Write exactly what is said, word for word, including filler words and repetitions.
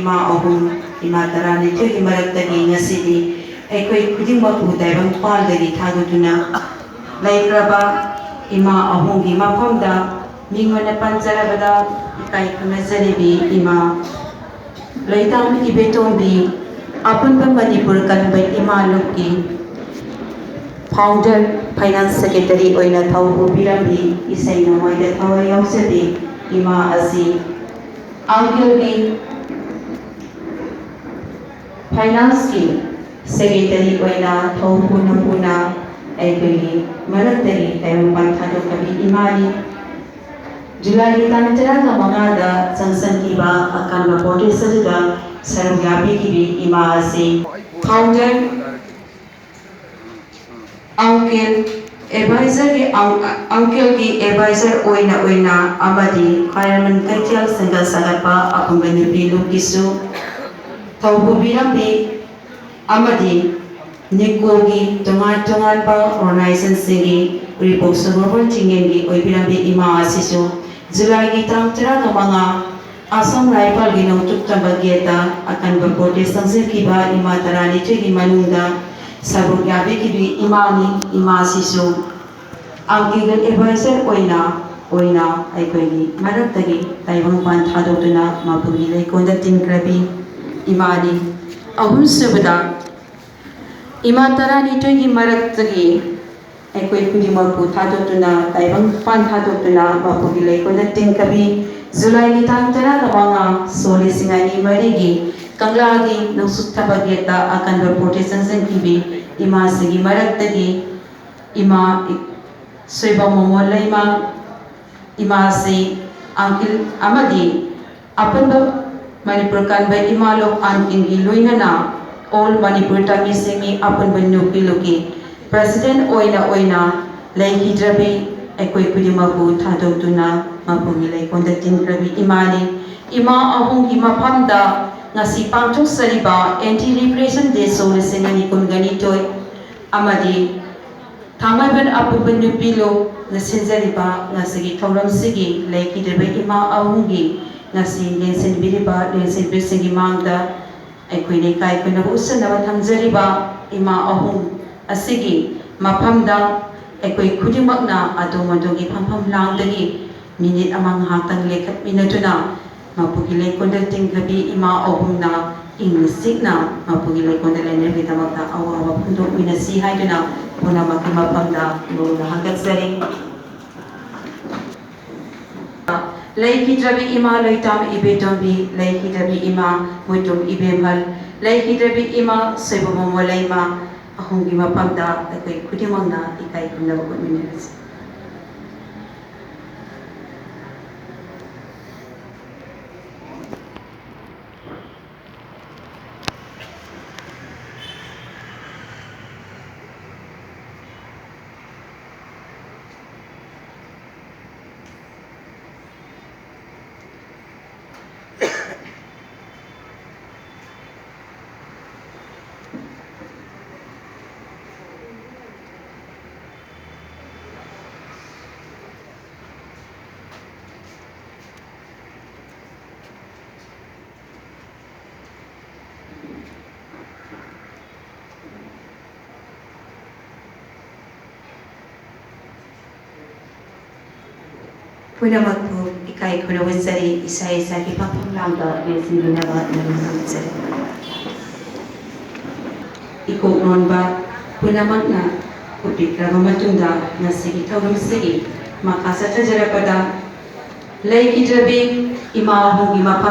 ꯏꯃꯥ ꯑꯍꯨꯝ, ꯏꯃꯥ ꯇꯔꯥꯅꯤꯊꯣꯏꯒꯤ ꯃꯔꯛꯇꯒꯤ ꯉꯁꯤꯗꯤ ꯑꯩꯈꯣꯏ ꯈꯨꯗꯤꯡꯃꯛꯄꯨ ꯇꯥꯏꯕꯪꯄꯥꯟꯗꯒꯤ ꯊꯥꯗꯣꯛꯇꯨꯅ ꯂꯩꯈ꯭ꯔꯕ ꯏꯃꯥ ꯑꯍꯨꯝꯒꯤ ꯃꯐꯝꯗ ꯃꯤꯡ ꯑꯣꯏꯅ ꯄꯟꯖꯔꯕꯗ ꯏꯀꯥꯏ ꯈꯨꯝꯅꯖꯔꯤꯕꯤ ꯏꯃꯥ ꯂꯩꯇꯥꯝ ꯏꯕꯦꯇꯣꯟꯕꯤ, ꯑꯄꯨꯟꯕ ꯃꯅꯤꯄꯨꯔ ꯀꯟꯕ ꯏꯃꯥ ꯂꯨꯞꯀꯤ founder, finance secretary ꯑꯣꯏꯅ ꯊꯧ ꯄꯨꯕꯤꯔꯝꯃꯤ꯫ ꯏꯁꯩ ꯅꯣꯡꯃꯥꯏꯗ ꯊꯋꯥꯏ ꯌꯥꯎꯖꯕꯤ ꯏꯃꯥ ꯑꯁꯤ ꯑꯪꯀꯜꯒꯤ financeꯀꯤ secretary ꯑꯣꯏꯅ ꯊꯧ ꯄꯨꯅ ꯄꯨꯅ ꯑꯩꯈꯣꯏꯒꯤ ꯃꯔꯛꯇꯒꯤ ꯇꯥꯏꯕꯪꯄꯥꯟ ꯊꯥꯗꯣꯛꯈ꯭ꯔꯕꯤ ꯏꯃꯥꯅꯤ꯫ ꯖꯨꯂꯥꯏꯒꯤ ꯇꯥꯡ ꯇꯔꯥꯒ ꯃꯉꯥꯗ ꯆꯪꯁꯤꯟꯈꯤꯕ ꯑꯀꯟꯕ protest ꯑꯗꯨꯗ ꯁꯔꯨꯛ ꯌꯥꯕꯤꯈꯤꯕꯤ ꯏꯃꯥ ꯑꯁꯤ founder, uncle, advisorꯒꯤ, uncleꯒꯤ advisor ꯑꯣꯏꯅ ꯑꯣꯏꯅ ꯑꯃꯗꯤ ꯈ꯭ꯋꯥꯏꯔꯝꯕꯟ ꯀꯩꯊꯦꯜ ꯁꯦꯝꯒꯠ ꯁꯥꯒꯠꯄ ꯑꯄꯨꯟꯕ ꯅꯨꯄꯤ ꯂꯨꯞꯀꯤꯁꯨ ꯊꯧ ꯄꯨꯕꯤꯔꯝꯃꯤ ꯑꯃꯗꯤ ꯅꯤꯀꯣꯒꯤ ꯇꯣꯉꯥꯟ ꯇꯣꯉꯥꯟꯕ organizationꯁꯤꯡꯒꯤ ꯎꯔꯤꯄꯣꯛ ꯁꯨꯒꯨꯔꯕꯣꯟ ꯆꯤꯡꯉꯦꯟꯒꯤ ꯑꯣꯏꯕꯤꯔꯝꯕꯤ ꯏꯃꯥ ꯑꯁꯤꯁꯨ ꯖꯨꯂꯥꯏꯒꯤ ꯇꯥꯡ ꯇꯔꯥꯒ ꯃꯉꯥ ꯑꯁꯥꯝ ꯔꯥꯏꯐꯜꯒꯤ ꯅꯣꯡꯆꯨꯞ ꯇꯝꯕ ꯒꯦꯠꯇ ꯑꯀꯟꯕ protest ꯆꯪꯁꯤꯟꯈꯤꯕ ꯏꯃꯥ ꯇꯔꯥꯅꯤꯊꯣꯏꯒꯤ ꯃꯅꯨꯡꯗ ꯁꯔꯨꯛ ꯌꯥꯕꯤꯈꯤꯕꯤ ꯏꯃꯥꯅꯤ꯫ ꯏꯃꯥꯁꯤꯁꯨ ꯑꯪꯀꯤꯒꯤ advisor ꯑꯣꯏꯅ ꯑꯣꯏꯅ ꯑꯩꯈꯣꯏꯒꯤ ꯃꯔꯛꯇꯒꯤ ꯇꯥꯏꯕꯪꯄꯥꯟ ꯊꯥꯗꯣꯛꯇꯨꯅ ꯃꯄꯨꯒꯤ ꯂꯩꯀꯣꯜꯗ ꯇꯤꯟꯈ꯭ꯔꯕꯤ ꯏꯃꯥꯅꯤ꯫ ꯑꯍꯨꯝꯁꯨꯕꯗ ꯏꯃꯥ ꯇꯔꯥꯅꯤꯊꯣꯏꯒꯤ ꯃꯔꯛꯇꯒꯤ ꯑꯩꯈꯣꯏ ꯈꯨꯗꯤꯡꯃꯛꯄꯨ ꯊꯥꯗꯣꯛꯇꯨꯅ ꯇꯥꯏꯕꯪꯄꯥꯟ ꯊꯥꯗꯣꯛꯇꯨꯅ ꯃꯄꯨꯒꯤ ꯂꯩꯀꯣꯜꯗ ꯇꯤꯟꯈ꯭ꯔꯕꯤ ꯖꯨꯂꯥꯏꯒꯤ ꯇꯥꯡ ꯇꯔꯥꯒ ꯃꯉꯥ ꯁꯣꯛ ꯂꯤꯁꯤꯡ ꯑꯅꯤ ꯃꯔꯤꯒꯤ ꯀꯪꯂꯥꯒꯤ ꯅꯣꯡꯆꯨꯞ ꯊꯪꯕ ꯒꯦꯠꯇ ꯑꯀꯟꯕ protest ꯆꯪꯁꯤꯟꯈꯤꯕꯤ ꯏꯃꯥꯁꯤꯒꯤ ꯃꯔꯛꯇꯒꯤ ꯏꯃꯥ ꯁꯣꯏꯕꯝ ꯃꯣꯃꯣꯟ ꯂꯩꯃ, ꯏꯃꯥꯁꯤ ꯑꯪꯀꯤꯜ ꯑꯃꯗꯤ ꯑꯄꯨꯟꯕ ꯃꯅꯤꯄꯨꯔ ꯀꯟꯕ ꯏꯃꯥ ꯂꯨꯞ ꯑꯪꯀꯤꯜꯒꯤ ꯂꯣꯏꯅꯅ All Manipur ꯇꯥꯃꯤ ꯁꯤꯃꯤ ꯑꯄꯨꯟꯕ ꯅꯨꯄꯤ ꯂꯨꯞꯀꯤ president ꯑꯣꯏꯅ ꯑꯣꯏꯅ ꯂꯩꯈꯤꯗ꯭ꯔꯕꯤ ꯑꯩꯈꯣꯏ ꯈꯨꯗꯤꯡꯃꯛꯄꯨ ꯊꯥꯗꯣꯛꯇꯨꯅ ꯃꯄꯨꯒꯤ ꯂꯩꯀꯣꯜꯗ ꯇꯤꯟꯈ꯭ꯔꯕꯤ ꯏꯃꯥꯅꯤ꯫ ꯏꯃꯥ ꯑꯍꯨꯝꯒꯤ ꯃꯐꯝꯗ ꯉꯁꯤ ꯄꯥꯡꯊꯣꯛꯆꯔꯤꯕ Anti Repression Day ꯁꯣꯛ ꯂꯤꯁꯤꯡ ꯑꯅꯤ ꯀꯨꯟꯒ ꯅꯤꯊꯣꯏ ꯑꯃꯗꯤ ꯊꯥꯡꯃꯩꯕꯟ ꯑꯄꯨꯟꯕ ꯅꯨꯄꯤ ꯂꯨꯞꯅ ꯁꯤꯟꯖꯔꯤꯕ ꯉꯁꯤꯒꯤ ꯊꯧꯔꯝꯁꯤꯒꯤ ꯂꯩꯈꯤꯗ꯭ꯔꯕ ꯏꯃꯥ ꯑꯍꯨꯝꯒꯤ ꯉꯁꯤ ꯂꯦꯡꯁꯤꯟꯕꯤꯔꯤꯕ ꯂꯦꯡꯁꯤꯟꯕꯤꯁꯤꯡꯒꯤ ꯃꯥꯡꯗ ꯑꯩꯈꯣꯏꯅ ꯏꯀꯥꯏ ꯈꯨꯝꯅꯕ ꯎꯠꯆꯅꯕ ꯊꯝꯖꯔꯤꯕ ꯏꯃꯥ ꯑꯍꯨꯝ ꯑꯁꯤꯒꯤ ꯃꯐꯝꯗ ꯑꯩꯈꯣꯏ ꯈꯨꯗꯤꯡꯃꯛꯅ ꯑꯗꯣꯝ ꯑꯗꯣꯝꯒꯤ ꯐꯝꯐꯝ ꯂꯥꯡꯗꯒꯤ ꯃꯤꯅꯤꯠ ꯑꯃ ꯉꯥꯏꯍꯥꯛꯇꯪ ꯂꯦꯞꯈꯠꯃꯤꯟꯅꯗꯨꯅ ꯃꯄꯨꯒꯤ ꯂꯩꯀꯣꯜꯗ ꯇꯤꯟꯒꯕꯤ ꯏꯃꯥ ꯑꯍꯨꯝꯅ ꯏꯪꯅ ꯆꯤꯛꯅ ꯃꯄꯨꯒꯤ ꯂꯩꯀꯣꯜꯗ ꯂꯩꯅꯕꯒꯤꯗꯃꯛꯇ ꯑꯋꯥꯕ ꯐꯣꯡꯗꯣꯛꯃꯤꯟꯅꯁꯤ ꯍꯥꯏꯗꯨꯅ ꯄꯨꯝꯅꯃꯛꯀꯤ ꯃꯐꯝꯗ ꯂꯨꯅ ꯍꯪꯒꯠꯆꯔꯤ꯫ ꯂꯩꯈꯤꯗ꯭ꯔꯕꯤ ꯏꯃꯥ ꯂꯣꯏꯇꯥꯝ ꯏꯕꯦꯇꯣꯝꯕꯤ, ꯂꯩꯈꯤꯗ꯭ꯔꯕꯤ ꯏꯃꯥ ꯃꯣꯏꯇꯣꯝ ꯏꯕꯦꯝꯍꯜ, ꯂꯩꯈꯤꯗ꯭ꯔꯕꯤ ꯏꯃꯥ ꯁꯣꯏꯕꯝ ꯃꯣꯃꯣꯂꯩꯃ ꯑꯍꯨꯝꯒꯤ ꯃꯐꯝꯗ ꯑꯩꯈꯣꯏ ꯈꯨꯗꯤꯡꯃꯛꯅ ꯏꯀꯥꯏ ꯈꯨꯝꯅꯕ ꯎꯠꯃꯤꯟꯅꯔꯁꯤ꯫ ꯄꯨꯝꯅꯃꯛꯄꯨ ꯏꯀꯥꯏ ꯈꯨꯝꯅꯕ ꯎꯠꯆꯔꯤ꯫ ꯏꯁꯥ ꯏꯁꯥꯒꯤ ꯐꯝꯐꯝ ꯂꯥꯡꯗ ꯂꯦꯡꯁꯤꯟꯕꯤꯅꯕ ꯅꯤꯡꯁꯤꯡꯖꯔꯤ꯫ ꯏꯀꯣꯛ ꯅꯣꯟꯕ ꯄꯨꯝꯅꯃꯛꯅ ꯀꯨꯞꯄꯤꯈ꯭ꯔꯕ ꯃꯇꯨꯡꯗ ꯉꯁꯤꯒꯤ ꯊꯧꯔꯝꯁꯤꯒꯤ ꯃꯈꯥ ꯆꯠꯊꯖꯔꯛꯄꯗ ꯂꯩꯈꯤꯗ꯭ꯔꯕꯤ ꯏꯃꯥ ꯑꯍꯨꯝꯒꯤ ꯃꯐꯝ